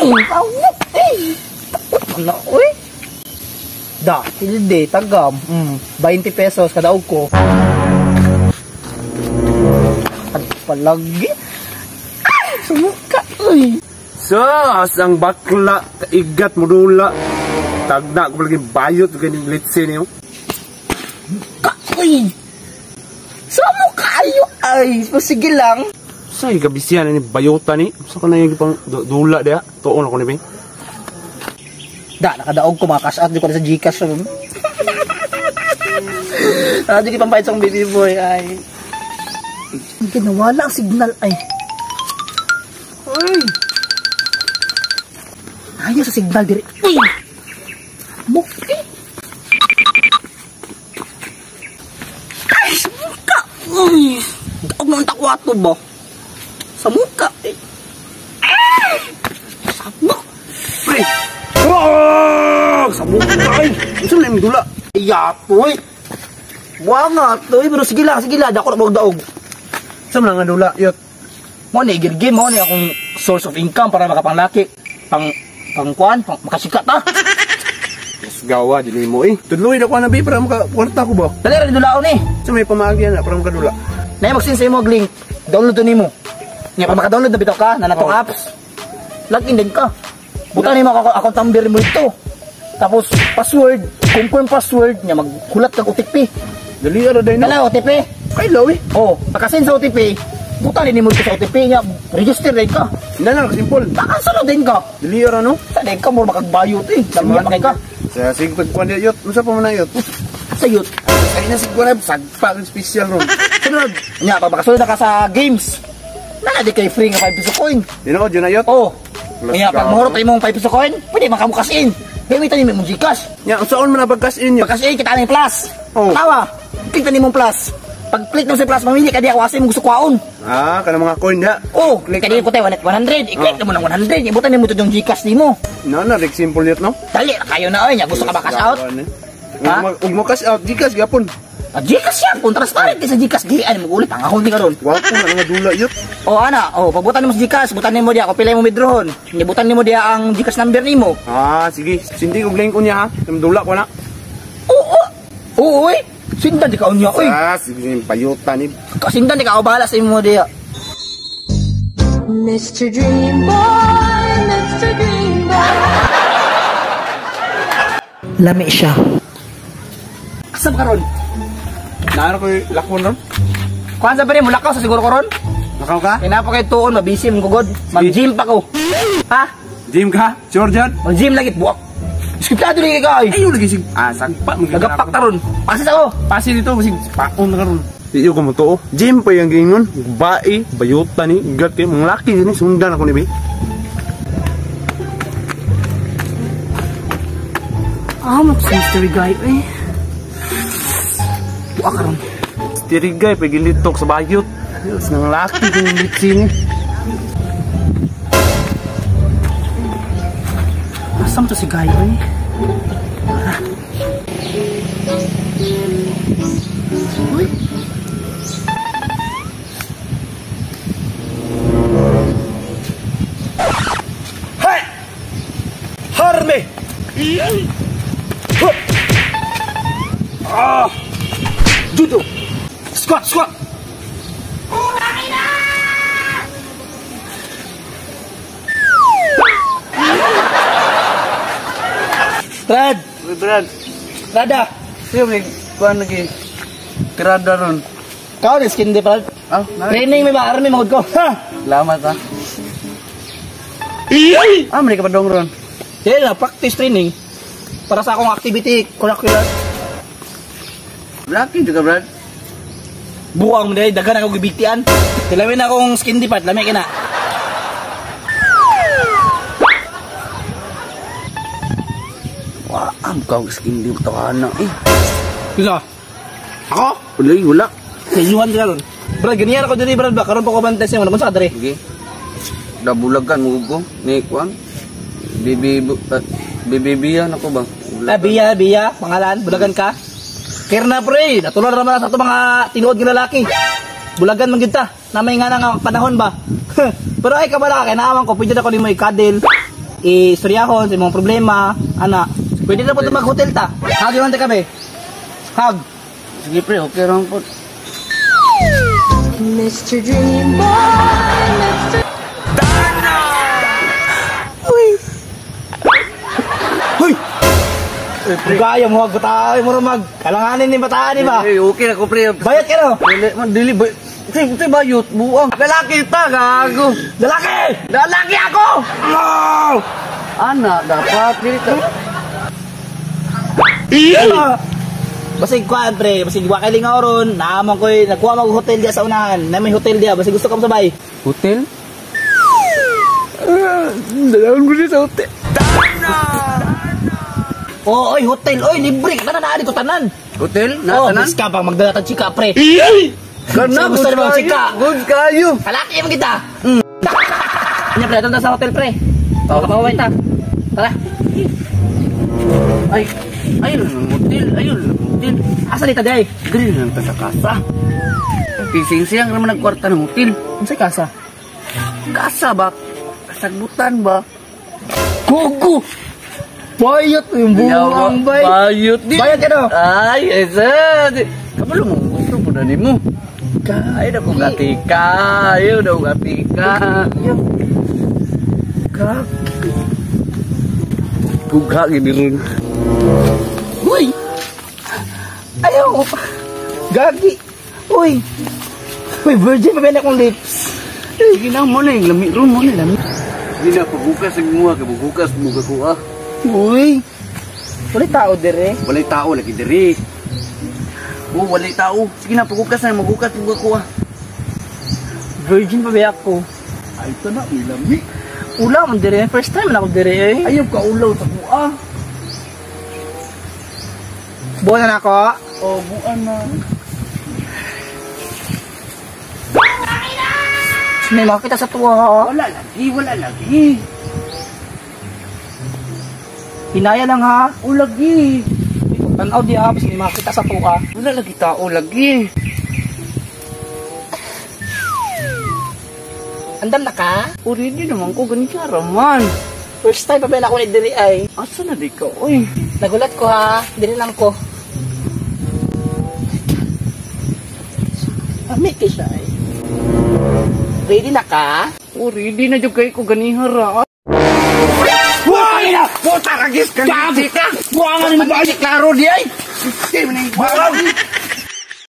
Awak eh. Ano, uy? Da, hindi, tagam. 20 pesos kada ko. At palagi. Ay, sumuka, uy. Sus, ang bakla, kaigat mo dula. Tagna ko palagi bayot ganing litsi niyo. Ka, uy. Samo kayo ay, sige lang. Sa gabisiyan ni bayota ni. Sa kanang yung pang dula dia. Tuon ako ni be. Da, nakadaog ko mga cash out di ko na sa GCash ron. Ah, di ko pambayad sa akong baby boy ay. Ginawala ang signal ay. Uy. Ayaw sa signal diri. Uy. Muki. Ay, sa muka. Uy. Daog na ang takwato ba? Sa muka. Eh. Ay! Sa muka. Pre. Oh, sa muka ay. Unsa man imong dula? Yapoy. Buanga to, pero sige lang, sige lang, dako na daog. Sa man nga dula, yot. Mo ni girgim mo ni akong source of income para makapanglaki, pang pangkuan, pang makasikat ta. Mas gawa dili mo eh. Tudloy na ko na be para maka kwarta ko ba. Dali ra dulaon ni. Sa may pamaagi na para makadula. Nay magsin sa imo og link. Download to nimo. Nya pa maka-download na bitaw ka na natong apps. Login din ka. Butan nimo ako account number mo ito. Tapos password, confirm password nya maghulat kag OTP. Dali ra day no. Dala OTP. Kay law eh. Oh, pagka-send sa OTP, butan nimo ito sa OTP nya, register din ka. Na lang simple. Baka sunod din ka. Dali ra no. Sa din ka mo makagbayot eh. Dami pa kay ka. Sa sig pagkuan di yot. Unsa pa man na yot? Sa yot. Ay na sig kuan sagpa ang special ron. Sunod. Nya pag makasunod na ka sa games. Naa di kay free nga 5 peso coin. Dino jud na yot. Oh. Kaya pag mahurot imong 5 peso coin, pwede makamukas in. Gamitan nimo imong GCash. Nya unsaon man na pag-cash in yot? Pag-cash in kita na yung plus. Oh. Tawa. Click na nimong plus. Pag click mo sa plus, mamili ka diya kung asa imong gusto kwaon. Ah, kana mga coin diha. Oh, click ka ko tayo 100. I-click na mo ng 100. Ibutan nimo to yung GCash nimo. Na na rik simple yot no. Dali na kayo na oy, nya gusto ka ba cash out? Ha? Ug mo cash out GCash gyapon. Ah, GCash yan, kung transparent kay sa GCash, di ay mo ulit pangahon ni karon. Gwapo na nga dula yot. Oh, ana, oh, pagbutan nimo sa GCash, butan nimo diya kung pila mo midrohon. Ibutan nimo diya ang GCash number nimo. Ah, sige. Sindi kog link unya ha. Dula ko na. Oo. Oo, oy. Sindan di ka unya, oy. Ah, sige bayota ni. Kasindan di ka ako bahala sa imo diya. Mr. Dream Boy, Mr. Dream Boy. Lami siya. Asa ba karon? Naano ko lakon ron? Kuan sa pare mo lakaw sa siguro ko ron? Lakaw ka? Kaya pa kay tuon, mabisi mong gugod. Mag-gym pa ko. Ha? Gym ka? Sure dyan? Mag-gym lagi buwak. Skriptado lagi ka ay. Ayo lagi sig ah sagpa mo. Nagapak ta ron. Pasis ako. Pasin dito sig paon na karon. Iyo ko mo tuo. Gym pa yung gingon. Bae, bayota ni, gat kay mga laki ni sundan ako ni be. Ah, mo sa mystery guy eh. Buwak karon. Mystery guy pa gilitok sa bayot. Ayos nang laki kung litsi ni. Asam to si guy eh. Uy. Hey! Harme! Huh! Ah! Judo! Squat, squat! Brad! Uy, Brad. Brada! Siyo, may kuhan lagi. Tirada ron. Kau ni skin di Brad. Ah, Training may ba? Army magod ko. Ha! Salamat ha. Ah, may kapadong ron. Yan na, practice training. Para sa akong activity, curricular. Lucky juga, Brad. Buang mo dahil, daghan ako gibigtian. Tilamin na akong skin di part, lamay ka na. Wah, am kang skin di tawana eh. Bisa? Ako? Wala, wala. Kayuhan ka ron. Brad, ganyan ako diri, Brad ba? Karon pa ko bantay sa mo. Sa ka diri? Sige. Dabulagan mo ko ni kuan. Bibi bibibiyan ako ba? Ah, Bia, Bia, pangalan, bulagan ka. Kirna pre, natulad naman sa ato mga tinuod nga lalaki. Bulagan man gyud ta. Namay nga na nga panahon ba. Pero ay kabala ka kay naaman ko pwede na ko nimo ikadil. I-istoryahon sa imong problema, ana. Pwede na po ito mag-hotel ta. Hug yun ta kami. Hug. Sige pre, okay ra po. Mr. Dream Boy, Mr. Uy! Uy! Gaya mo, hug tayo mo mag. Kalanganin ni bataan ni ba? Eh, okay na ko pre. Bayat ka no? Dili man dili ba. Sige, bayot buang. Lalaki ta gago. Lalaki! Lalaki ako. No! Ana dapat dili ta. Ano? Basig kuan pre, basig wa kay lingaw ron, naamon koy nagkuha mag hotel diya sa unahan. Na may hotel diya, basig gusto ka sabay. Hotel? Dalawang ko sa hotel. Oo, oy, hotel, oy, libre ka na dito tanan. Hotel? Na Oh, tanan? miss ka pang magdala tag chika pre. Kana Gusto good ni mga kayo. chika. Good kayo. Kalaki mo kita. Nya pre, tanda sa hotel pre. Paway ta. Tara. Ay, ayun lang ang hotel, ayun lang ang hotel. Asa dito day? Dili lang ta sa kasa. Kising-siyang naman nagkwarta ng hotel. Unsay kasa? Kasa ba? Kasagbutan ba? Gogo. Bayot yung buwang bay. Bayot di. Bayot ka no? Ay, esa. Kabalo mo, gusto po na nimo. Ay, na ko katika. Ayaw na ko katika. Kaki. Gugha gini ron. Uy! Ayaw! Gagi! Uy! Uy, virgin pa ba na akong lips? Sige na mo na yung lami ron mo na lami. Hindi na pagbukas ang mga kabukas mo kakuha. Uy! Wala'y tao dire. Walay tao lagi diri. Oh, walay tao. Sige na pagbukas na magbukas mo kakuha. Virgin pa ba ako? Ay, ito na, may lami. Ula man dire. First time na ako dire eh. Ayaw ka ulaw sa kuha. Buwan na ako. Oh, buwan na. May makita sa tuwa ha. Wala lagi, wala lagi. Hinaya lang ha. O lagi. Tanaw di ha. May makita sa tuwa. Wala lagi tao lagi. Andam na ka? O ready naman ko ganito raman. First time pa ba ako ni dire ay. Asa na di ka, oy? Nagulat ko ha. Dire lang ko. Amik siya ay. Ready na ka? O ready na jud kay ko ganiha ra. Wah! Puta ka gis ka. Gabi ka. Buangan mo ba? Klaro di ay. Buangan.